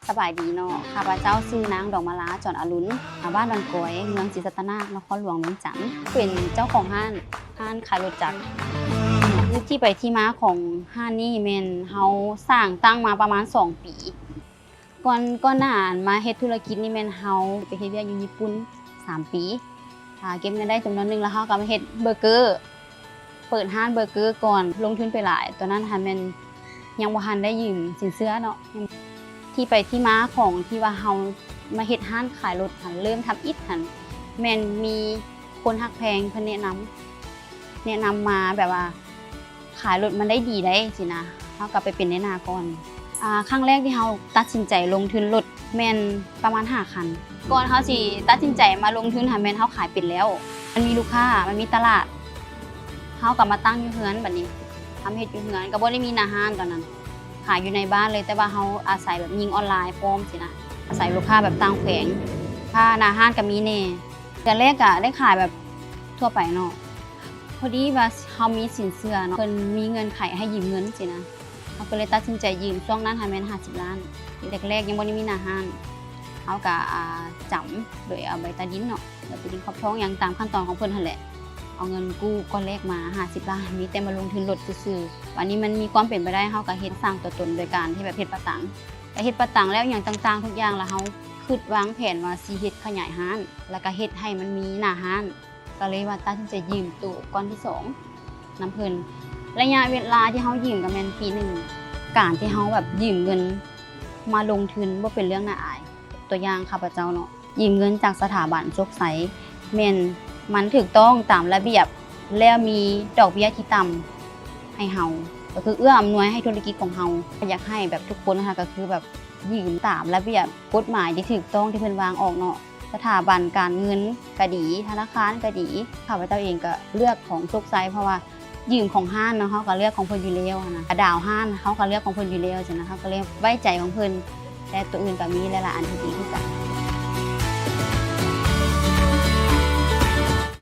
ສະບາຍດີເນາະ, ຂ້າພະເຈົ້າຊື່ນາງ ດອກມາລາ ຈອນອະລຸນ, ອາ ບ້ານດອນກອຍ, ເມືອງສີສັດຕະນາກ, ນະຄອນຫຼວງວຽງຈັນ, ເປັນເຈົ້າຂອງຮ້ານ, ຮ້ານຂາຍລົດຈັກ. ທີ່ໄປທີ່ມາຂອງຮ້ານນີ້ແມ່ນເຮົາສ້າງຕັ້ງມາປະມານສອງປີ. ກ່ອນ ກ່ອນໜ້າອັນມາເຮັດທຸລະກິດນີ້ແມ່ນເຮົາໄປເຮັດວຽກຢູ່ຍີ່ປຸ່ນສາມປີ, ຖ້າເກັບເງິນໄດ້ຈຳນວນໜຶ່ງ ແລ້ວເຮົາກໍມາເຮັດເບີເກີ, ເປີດຮ້ານເບີເກີກ່ອນ, ລົງທຶນໄປຫຼາຍ, ຕອນນັ້ນຫັ້ນແມ່ນຍັງບໍ່ທັນໄດ້ຢືມສິນເຊື່ອເນາະ. ທີ່ໄປທີ່ມາຂອງທີ່ວ່າເຮົາມາເຮັດຮ້ານຂາຍລົດຫັ້ນ ເລີ່ມທຳອິດຫັ້ນ ແມ່ນມີຄົນຮັກແພງເພິ່ນແນະນຳ, ແນະນຳມາແບບວ່າ ຂາຍລົດມັນໄດ້ດີໄດ໋ຊີ້ນະ, ເຮົາກໍໄປເປັນນາຍໜ້າກ່ອນ. ອາ ຄັ້ງແລກທີ່ເຮົາຕັດສິນໃຈລົງທຶນລົດແມ່ນປະມານຫ້າຄັນ. ກ່ອນເຮົາຊິຕັດສິນໃຈມາລົງທຶນຫັ້ນແມ່ນເຮົາຂາຍເປັນແລ້ວ, ມັນມີລູກຄ້າ, ມັນມີຕະຫຼາດ, ເຮົາກໍມາຕັ້ງຢູ່ເຮືອນ. ບັດນີ້ເຮົາມາເຮັດຢູ່ເຮືອນ, ກໍບໍ່ໄດ້ມີໜ້າຮ້ານຕອນນັ້ນ, ຂາຍຢູ່ໃນບ້ານເລີຍ, ແຕ່ວ່າເຮົາອາໄສແບບຍິງອອນລາຍພ້ອມຊີ້ນະ, ອາໄສລູກຄ້າແບບຕ່າງແຂວງ. ຄ່າໜ້າຮ້ານກໍມີແດ່. ເດືອນແລກກໍໄດ້ຂາຍແບບທົ່ວໄປເນາະ. ພໍດີວ່າເຮົາມີສິນເຊື່ອເນາະ, ເພິ່ນມີເງື່ອນໄຂໃຫ້ຢືມເງິນຊີ້ນະ, ເຮົາກໍເລີຍຕັດສິນໃຈຢືມ. ຊ່ວງນັ້ນຫັ້ນແມ່ນຫ້າສິບລ້ານ, ແລກໆຍັງບໍ່ໄດ້ມີໜ້າຮ້ານ. ເຮົາກໍ ອາ ຈຳໂດຍເອົາໃບຕາດິນເນາະ, ໃບຕາດິນຂອບທອງຫຍັງຕາມຂັ້ນຕອນຂອງເພິ່ນຫັ້ນແຫຼະ. ເອົາເງິນກູ້ກ້ອນແລກມາຫ້າສິບລ້ານ, ມີແຕ່ມາລົງທຶນລົດຊື່ໆ. ບາດນີ້ມັນມີຄວາມເປັນໄປໄດ້, ເຮົາກໍເຮັດສ້າງຕົວຕົນໂດຍການທີ່ແບບເຮັດປະຕັງ. ກໍເຮັດປະຕັງແລ້ວຫຍັງຕ່າງໆທຸກຢ່າງ, ແລ້ວເຮົາຄິດວາງແຜນວ່າຊິເຮັດຂະຫຍາຍຮ້ານ, ແລ້ວກໍເຮັດໃຫ້ມັນມີໜ້າຮ້ານ. ກໍເລີຍວ່າຕັດສິນໃຈຢືມໂຕກ້ອນທີສອງນຳເພິ່ນ. ໄລຍະເວລາທີ່ເຮົາຢືມກໍແມ່ນປີໜຶ່ງ. ການທີ່ເຮົາແບບຢືມເງິນມາລົງທຶນບໍ່ເປັນເລື່ອງໜ້າອາຍ. ຕົວຢ່າງຂ້າພະເຈົ້າເນາະ, ຢືມເງິນຈາກສະຖາບັນໂຊກໄຊ, ແມ່ນມັນຖືກຕ້ອງຕາມລະບຽບ ແລ້ວມີດອກເບ້ຍທີ່ຕ່ຳໃຫ້ເຮົາ, ກໍຄືເອື້ອອຳນວຍໃຫ້ທຸລະກິດຂອງເຮົາ. ຢາກໃຫ້ແບບທຸກຄົນນະ ກໍຄືແບບຢືມຕາມລະບຽບກົດໝາຍທີ່ຖືກຕ້ອງທີ່ເພິ່ນວາງອອກເນາະ. ສະຖາບັນການເງິນກໍດີ, ທະນາຄານກໍດີ, ຂ້າພະເຈົ້າເອງກໍເລືອກຂອງໂຊກໄຊ ເພາະວ່າຢືມຂອງຮ້ານເນາະ, ເຮົາກໍເລືອກຂອງເພິ່ນຢູ່ແລ້ວຫັ້ນນະ. ດາວຮ້ານເຮົາກໍເລືອກຂອງເພິ່ນຢູ່ແລ້ວຊັ້ນນະ, ເຮົາກໍເລີຍໄວ້ໃຈຂອງເພິ່ນ. ແຕ່ຕົວອື່ນກໍມີຫຼາຍໆອັນທີ່ດີຄືກັນ.